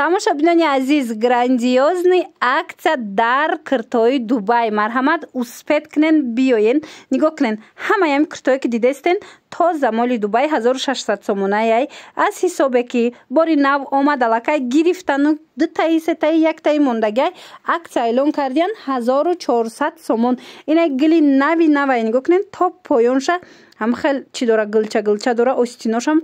Тамошобинони азиз, грандиозный акция дар киртои Дубай. Марҳамат, успеть кунен, биёен, нигоҳ кунен. Ҳамаи ҳами киртое, ки дидестен, тоза моли Дубай, 1600 сомонаяй. Аз ҳисобе ки бори нав омад, аллакай гирифтану дутаи, сетаи, яктаи мондагиай, акция эълон кардиян, 1400 сомон. Ина гили нави навай, нигоҳ кунен, то поёнша ҳам хел чӣ дора, гулча гулча дора, остиношам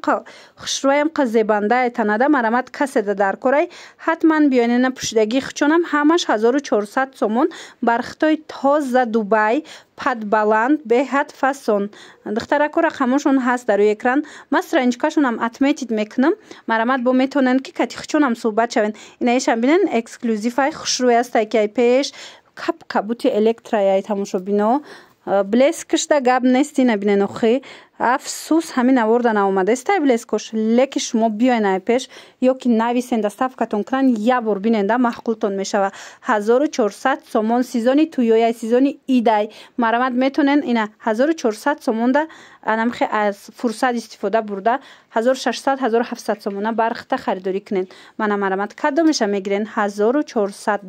хушрӯям, қа зебандае танада. Марамат, каседа дар корай, ҳатман биёнена. Пӯшидагии хучонам ҳамаш 1400 сомон. Бархитои тоза Дубай, падбаланд, беҳад фасон. Духтарако, рақамошон ҳаст дар рӯи экран, ман страничкашонам отметить мекунам. Марамат, бо метавонанд, ки кати хучонам суҳбат шавен. Инаишам бинен, эксклюзивай, хушрӯй астай, ки ай пеш кап кабути электраяй. Тамошобино, блескашда гап нест, ина бинен. Охи, афсӯс, ҳамин аворда наомадастай блескош, леки шумо биёен ай пеш ё ки нависен, доставкатон кунан, як бор биненда, маъқултон мешава. 1400 сомон. Сезони туёяй, сезони идай. Марамат, метонен ина 1400 сомонда анамхе аз фурсат истифода бурда, 1600, 1700 сомона бархта харидорӣ кунен. Мана, марамат, кадомеша мегирен? 1400,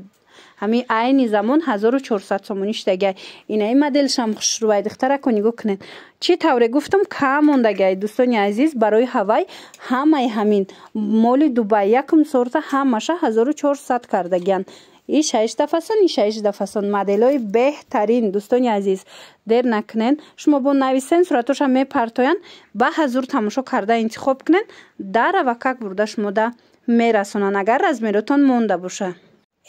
ҳамин айни замон 1400 сомонӣ шудагай. Инаи моделшам хушрӯвай. Духтарако, нигоҳ кунед, чӣ тавре гуфтам, кам мондагай. Дӯстони азиз, барои ҳавай ҳамаи ҳамин моли Дубай, якум сорта, ҳамаша 1400 кардагиян. И шашта фасон, и шашта фасон, моделҳои беҳтарин. Дӯстони азиз, дер накунен, шумо бо нависен, суратоша мепартоянд, ба ҳазур тамошо карда интихоб кунен, даравакак бурда шумода мерасонанд, агар размеротон монда боша.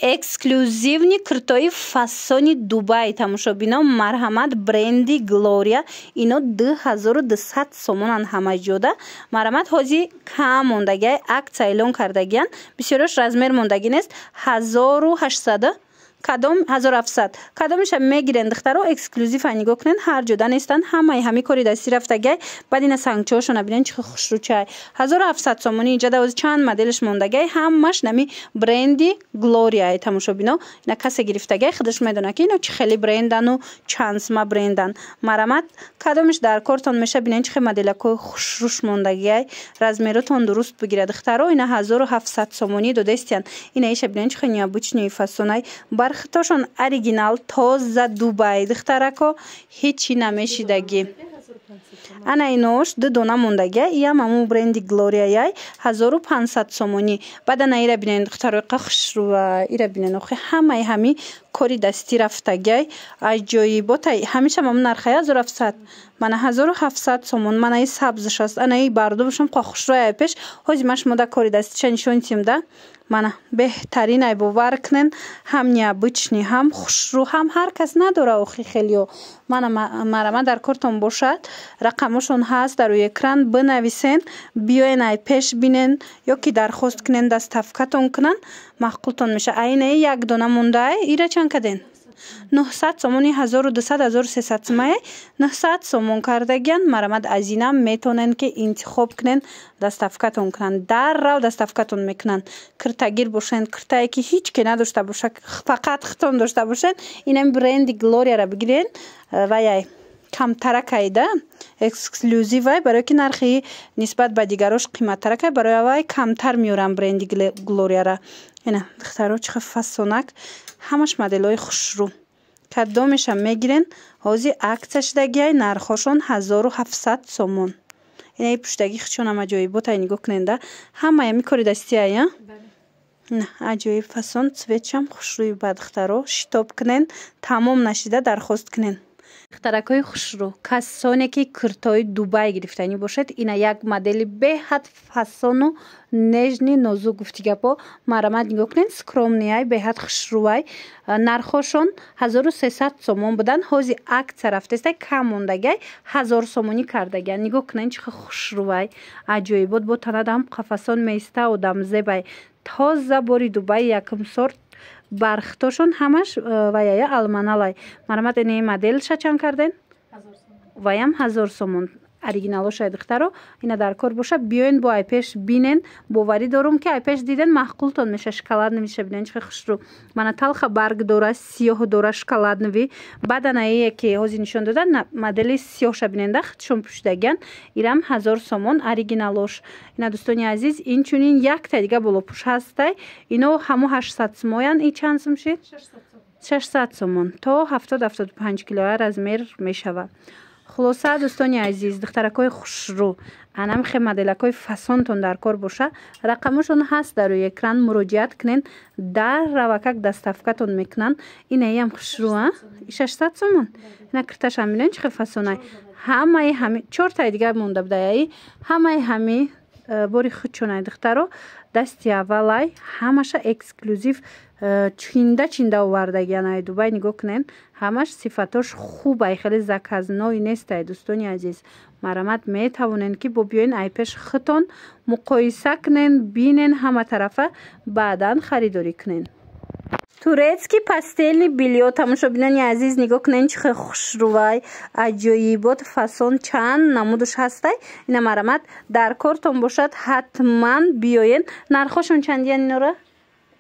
Эксклюзивный киртои фасони Дубай. Тамошобино, марҳамат, бренди Глория, ино 2200 сомонанд ҳамаҷода. Марҳамат, ҳози кам мондагиай, акция эълон кардагиян, бисёриош размер мондагӣ нест. 1800, кадом 1700, кадомеша мегирен, духтаро? Эксклюзива нигоҳ кунен, ҳар ҷода нестанд. Ҳамаи ҳами кори дастӣ рафтагиай. Баъд ина сангчаҳошона бинен, чӣ хушрӯчай. 1700 сомонӣ. Инҷа давози чанд моделш мондагиай, ҳамаш нами бренди Глориай. Тамошобино, ина касе гирифтагиай, худаш медонад, ки ино чӣ хели брендану чандсма брендан. Марамат, кадомеш дар кортон меша? Бинен, чӣ хел моделакҳои хушрӯш мондагиай. Размеротон дуруст бигирад, духтаро. Ина 1700 сомонӣ додестиян. Ина иша бинен, чӣ хел необычный фасонай. Бархитошон оригинал, тоза Дубай. Духтарако, ҳечи намешидагӣ. Ана инош ду дона мондагия, иям ҳамун бренди Глориаяй, 1500 сомонӣ. Баъд ана ира бинен, духтарои, қа хушрӯва. Ира бинен, охи, ҳамаи ҳами кори дастӣ рафтагиай, аҷоиботай. Ҳамеша ҳамун нархай, 1700. Мана, 1700 сомон. Мана и сабзш аст, ана и бардубашам қа хушрӯяй. Пеш ҳози ман шумода кори дастиша нишон тиҳам да. Мана, беҳтарин ай, бовар кунен, ҳам необычный, ҳам хушрӯ, ҳам ҳар кас надора охи хелиё. Мана, марама, дар кортон бошад, рақамошон ҳаст дар рӯи экран, бинависен, биёен ай пеш бинен ё ки дархост кунен, доставкатон кунан, маъқултон меша. Айнаи як дона мондаай, ира чанд каден? 900 сомони. 1200, 1300 сомае, 900 сомон кардагиян. Марамад, аз инам метавонен, ки интихоб кунен, доставкатон кунанд, даррав доставкатон мекунанд. Киртагир бошен, киртае ки ҳеҷ ке надошта боша, фақат хитон дошта бошен, инам бренди Глорияра бигирен. Ваяй камтаракайда, эксклюзивай, барое ки нархи нисбат ба дигарош қиматтаракай, барои авай камтар меорам бренди Глорияра. Ина, духтаро, чӣ хел фасонак, ҳамаш моделҳои хушрӯ. Кадомеша мегирен? Ҳози акция шудагиай, нархҳошон 1700 сомон. Инаи пуштагӣ хучонам аҷоиботай, нигоҳ куненда, ҳамаи ами кори дастиай, а аҷоиб фасон, цветшам хушрӯи. Ба духтаро, шитоб кунен, тамом нашида дархост кунен. Духтаракҳои хушрӯ, касоне ки киртои Дубай гирифтанӣ бошед, ина як модели беҳад фасону нежный, нозук, гуфти гапо. Марамат, нигоҳ кунед, скромныйай, беҳад хушрӯвай. Нархҳошон 1300 сомон буданд, ҳози акция рафтестай, кам мондагиай, 1000 сомонӣ кардагиа. Нигоҳ кунед, чӣ хушрӯвай, аҷоибот. Бо танадам қафасон меиста, одамзебай. Тоза бори Дубай, якум сорт. Бархтошон ҳамаш ваяя алманалай. Марамат, ини моделша чанд карден? Ваям 1000 сомон. Оригиналоша, духтаро, ина дар кор боша, биёен, бо айпеш бинен. Боварӣ дорум, ки айпеш диден, маъқултон меша. Шоколадный ша бинен, чӣ хушрӯ. Мана, талха барг дора, сиёҳ дора, шоколадный. Баъд анае ки ҳозир нишон дода, модели сиёҳша бинен, да худшон пӯшидагиян. Ирам 1000 сомон оригиналош. Ина, дӯстони азиз, инчунин якта дига болопӯш ҳастай. Ино ҳамо 800 сумоян. И чанд сум шид? 600 сомон. То 70-75 килоя размер мешавад. Хулоса, дӯстони азиз, духтаракҳои хушрӯ, анамхе моделакҳои фасонтон дар кор боша, рақамошон ҳаст дар рӯи экран, муроҷиат кунен, дар равакак доставкатон мекунанд. Инаям хушрӯ, а 600 сомон. Ина кирташам бинен, чӣ хел фасонай. Ҳамаи ҳами чортаи дигар монда будаи, ҳамаи ҳами бори худчонай, духтаро, дасти аввалай, ҳамаша эксклюзив, чинда чинда овардагианай Дубай. Нигоҳ кунен, ҳамаш сифатош хубай, хеле заказной нестай. Дӯстони азиз, марамат, метавонен, ки бо биёен, айпеш худтон муқоиса кунен, бинен ҳама тарафа, баъдан харидорӣ кунен. Турецкий постельный бельё, тамошобинони азиз, нигоҳ кунен, чӣ хел хушрӯвай, аҷоибот, фасон, чанд намудуш ҳастай. Ина, марамат, дар кортон бошад, ҳатман биёен. Нархошон чандиян инора?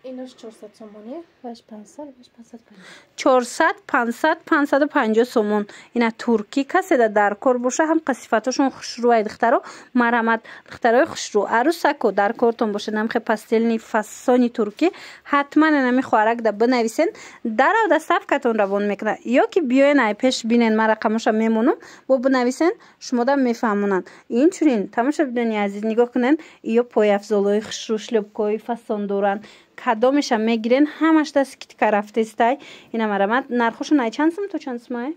Инош 400 сомонӣ, ваш 500, ваш 550. 400, 500, 550 сомон. Ина туркӣ, каседа дар кор боша, ҳам сифатошон хушрӯай. Духтаро, марҳамат, духтарои хушрӯ, арӯсако, дар кортон боша, намхе постельный фасони туркӣ, ҳатман инами хоҳаракда бинависен, дарав доставкатон равон мекунад. Ё ки биёен, ай пеш бинен, ман рақамоша мемонам, бо бинависен, шумода мефаҳмонанд. Инчунин, тамошобинони азиз, нигоҳ кунен, ё пойафзолҳои хушрӯ, шлёпкаҳои фасон доранд. Кадомеша мегирен, ҳамашда скидка рафтестай. Ина, марамат, нархошон ай чанд сум то чанд сумай?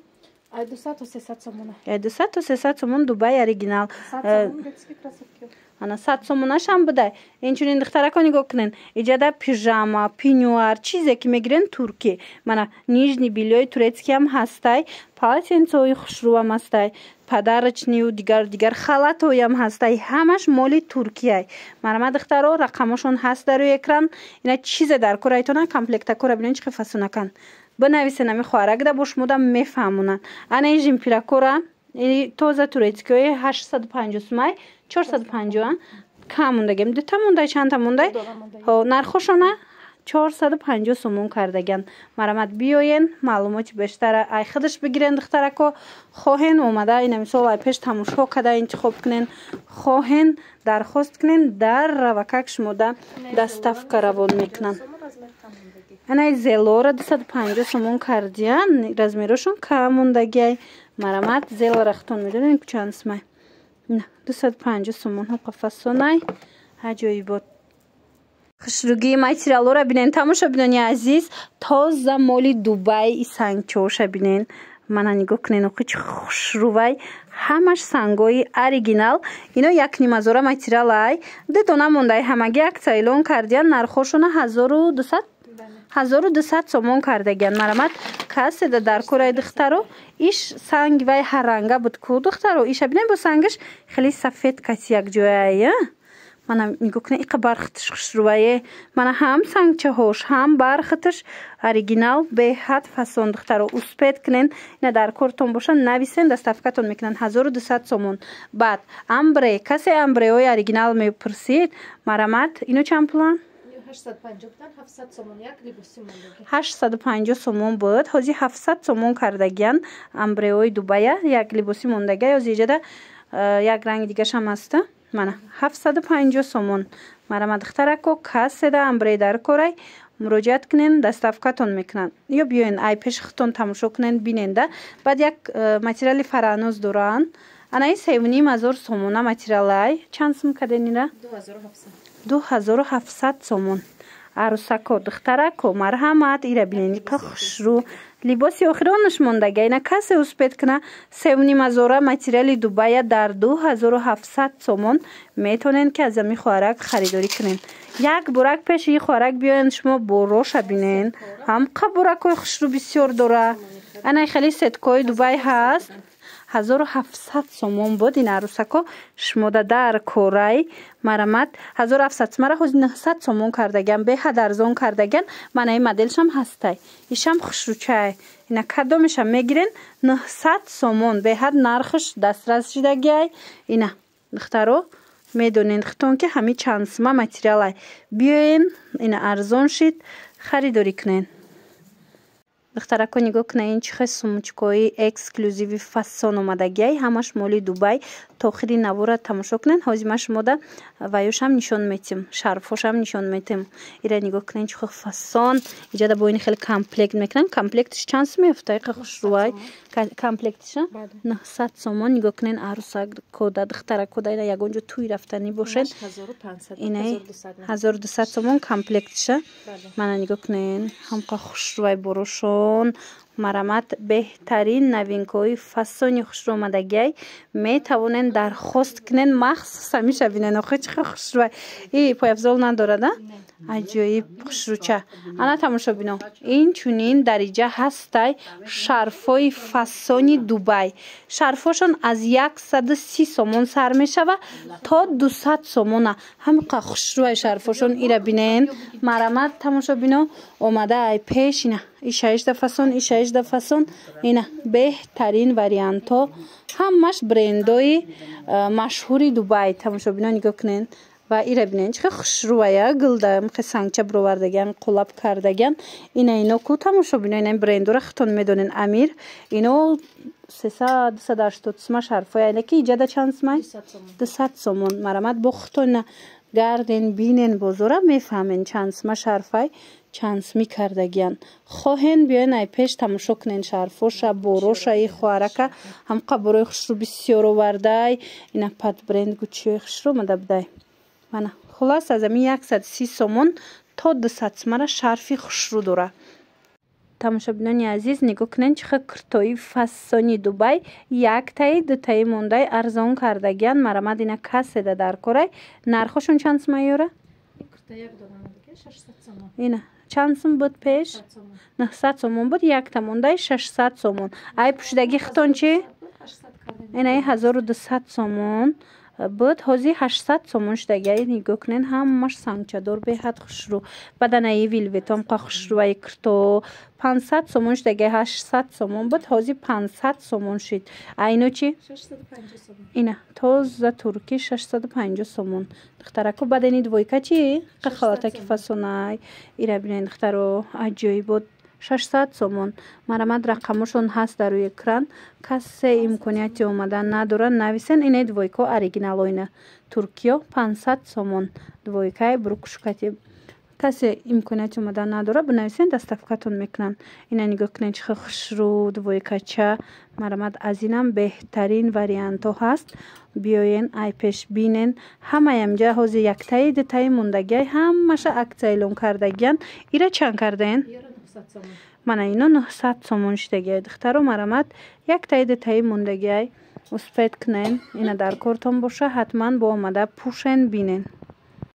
Ай 200 то 300 сомона. Ай 200 то 300 сомон, Дубай оригинал. 100 сомон детский кроссовки. Ана, 100 сомонашам будай. Инчунин, духтарако, нигоҳ кунен, иҷада пижама, пеньюар, чизе ки мегирен, туркӣ. Мана, нижний бельёи турецкиам ҳастай, полотенцои хушрӯам ҳастай, подарочныю дигар дигар халатҳоям ҳастай. Ҳамаш моли туркияй. Марама, духтаро, рақамошон ҳаст дар рӯи экран. Ина, чизе дар кор айтона, комплектакора бинен, чӣ хел фасонакан. Бинависен ами хоҳаракда, бо шумода мефаҳмонанд. Ана, ин жемпиракора тоза турецкиҳои 850 сумай, 450 кам мондагем, дута мондай, чандта мондай. Нархошона 450 сомон кардаган. Марамат, биёен, маълумоти бештара ай худаш бигирен. Духтарако, хоҳен, омада, ина мисол, ай пеш тамошо када интихоб кунен, хоҳен, дархост кунен, дар равакак шумода доставка равон мекунанд. Анаи зелора 250 сомон кардиян, размерошон кам мондагиай. Марамат, зелора хутон медонем чанд сумай? 250 сомон, ҳоқа фасонай, аҷоибот. Хушругии материалҳоро бинен, тамошобинони азиз, тоза моли Дубай. И сангчоша бинен, мана, нигоҳ кунен, охи чӣ хушрувай, ҳамаш сангои оригинал. Ино якнимазора материалай, ду дона мондай, ҳамагӣ акция эълон кардиян, нархошона 1200, 1200 сомон кардагиян. Марамат, каседа дар кораи, духтаро. Иш санги вай ҳарранга буд ку, духтаро, иша бинем, бо сангаш хеле сафед каси якҷояя. Мана, нигоҳ кунед, иқа бархаташ хушрувае. Мана, ҳам сангчаҳош, ҳам бархаташ оригинал, беҳад фасон. Духтаро, успеть кунен, ина дар кортон боша, нависен, доставкатон мекунанд, 1200 сомон. Баъд амбре, касе амбреҳои оригинал мепурсид, марамат, ино чанд пуланд? 850 сомон буд, ҳозир 700 сомон кардагиян. Амбреҳои Дубая, як либоси мондагия, ҳозир иҷада як ранги дигашам ҳаста. Мана, 750 сомон. Марама, духтарако, каседа амбре дар корай, муроҷиат кунен, доставкатон мекунанд. Ё биёен, ай пеши худтон тамошо кунен, биненда. Баъд як материали фараноз доранд. Анаи 3500 сомона материалай. Чанд сум карденира? 2700 сомон. Арӯсако, духтарако, марҳамат, ира бинен, иқа хушрӯ, либоси охиронаш мондага. Ина, касе успеть куна, севнимазора материали Дубая дар 2700 сомон метавонед, ки аз ами хоҳарак харидорӣ кунед. Як бурак пеши и хоҳарак биёен, шумо бороша бинен, ҳамқа буракҳои хушрӯ бисёр дора. Ана, хеле сеткаҳои Дубай ҳаст. 1700 сомон буд. Ин арӯсако шумода дар корай, марамат, 1700 сомара ҳози 900 сомон кардагиан, беҳад арзон кардагиан. Мана ин моделшам ҳастай, ишам хушрӯчай. Ина кадомешам мегирен, 900 сомон, беҳад нархш дастрас шидагиай. Ина, духтаро, медонен хитон, ки ҳами чанд сума материалай. Биёен, ина арзон шид, харидорӣ кунен. Духтарако, нигоҳ кунед, ин чӣ хел сумочкои эксклюзиви фасон омадагиай, ҳамаш моли Дубай. То охири навора тамошо кунед, ҳозир ман шумода ваёшам нишон метим, шарфошам нишон метим. Ира нигоҳ кунед, чӣ хел фасон. Иҷада бо ин хеле комплект мекунанд. Комплектиш чанд сум меёфта? Иқа хушрӯай комплектиша, 900 сомон. Нигоҳ кунед, арӯсак кода, духтарак кода, ина ягон ҷо тӯй рафтанӣ бошед, инаи 1200 сомон комплектиша. Мана нигоҳ кунед, ҳамқа хушрӯай борошон. Марамат, беҳтарин новинкаҳои фасони хушрӯ омадагиай. Метавонен дархост кунен махсус ҳамиша. Бинен, охи чӣ хел хушрӯай! И пойафзол надорад, а аҷоиб хушрӯча. Ана, тамошобино, ин чунин дариҷа ҳастай шарфҳои фасони Дубай. Шарфҳошон аз 130 сомон сар мешава то 200 сомона. Ҳамиқа хушрӯай шарфҳошон, ира бинен. Марамат, тамошобино, омада ай пеш. Ина ишаишда фасон, ишаишда фасон. Ина беҳтарин вариантҳо, ҳамаш брендои машҳури Дубай. Тамошобино, нигоҳ кунед ва ира бинед, чӣ хел хушрӯая, гулда хе сангча бировардагиан, қулаб кардагиан. Ина ино ку, тамошобино, ина брендора худтон медонен, Амир. Ино 300, 280 сума шарфоя, ина ки иҷада чанд сумай? 200 сомон. Марамат, бо худтон гарден, бинен бозора, мефаҳмен чанд сума шарфай, чанд суми кардагиан. Хоҳен, биёен ай пеш тамошо кунен шарфоша, бороша. И хоҳарака ҳамқа борои хушрӯ бисёр овардай. Ина пад бренд гучиҳои хушрӯ омада будай. Мана, хулас, аз ами 130 сомон то 200 сумара шарфи хушрӯ дора. Тамошобинони азиз, нигоҳ кунед, чӣ хел куртои фасони Дубай, яктаи дутаи мондай арзон кардагиан. Марамад, ина каседа дар корай. Нархошон чанд сума ёра? Ина чанд сум буд пеш? 900 сомон буд, якта мондай 600 сомон. Ай пӯшидаги хитон чи? Инаи 1200 сомон буд, ҳозир 800 сомон шудагиай. Нигоҳ кунед, ҳамаш сангчадор, беҳад хушрӯ. Баданаи вилветомқа хушрӯаи курто 500 сомон шудагиай, 800 сомон буд, ҳозир 500 сомон шуд. А ино чи? Ина тоза туркӣ, 650 сомон, духтарако. Бадани двойка чи халатаки фасонай, ира бинед, духтаро, аҷоибот, 600 сомон. Марамад, рақамошон ҳаст дар рӯи экран. Касе имконияти омадан надорад, нависен. Инаи двойко оригиналоина туркиё, 500 сомон двойкаи брукшукати. Касе имконияти омадан надорад, бинависен, доставкатон мекунанд. Ина нигоҳ кунед, чӣ хел хушрӯ двойкача. Марамад, аз инам беҳтарин вариантҳо ҳаст. Биёен ай пеш бинен. Ҳамаямҷа ҳозир яктаи дутаи мондагиай, ҳамаша акция эълон кардагиян. Ира чанд кардаен? Мана ино 900 сомон шудагиай, духтаро. Марамад, яктаи дутаи мондагиай, успеть кунен. Ина дар кортон боша, ҳатман бо омада пӯшен, бинен.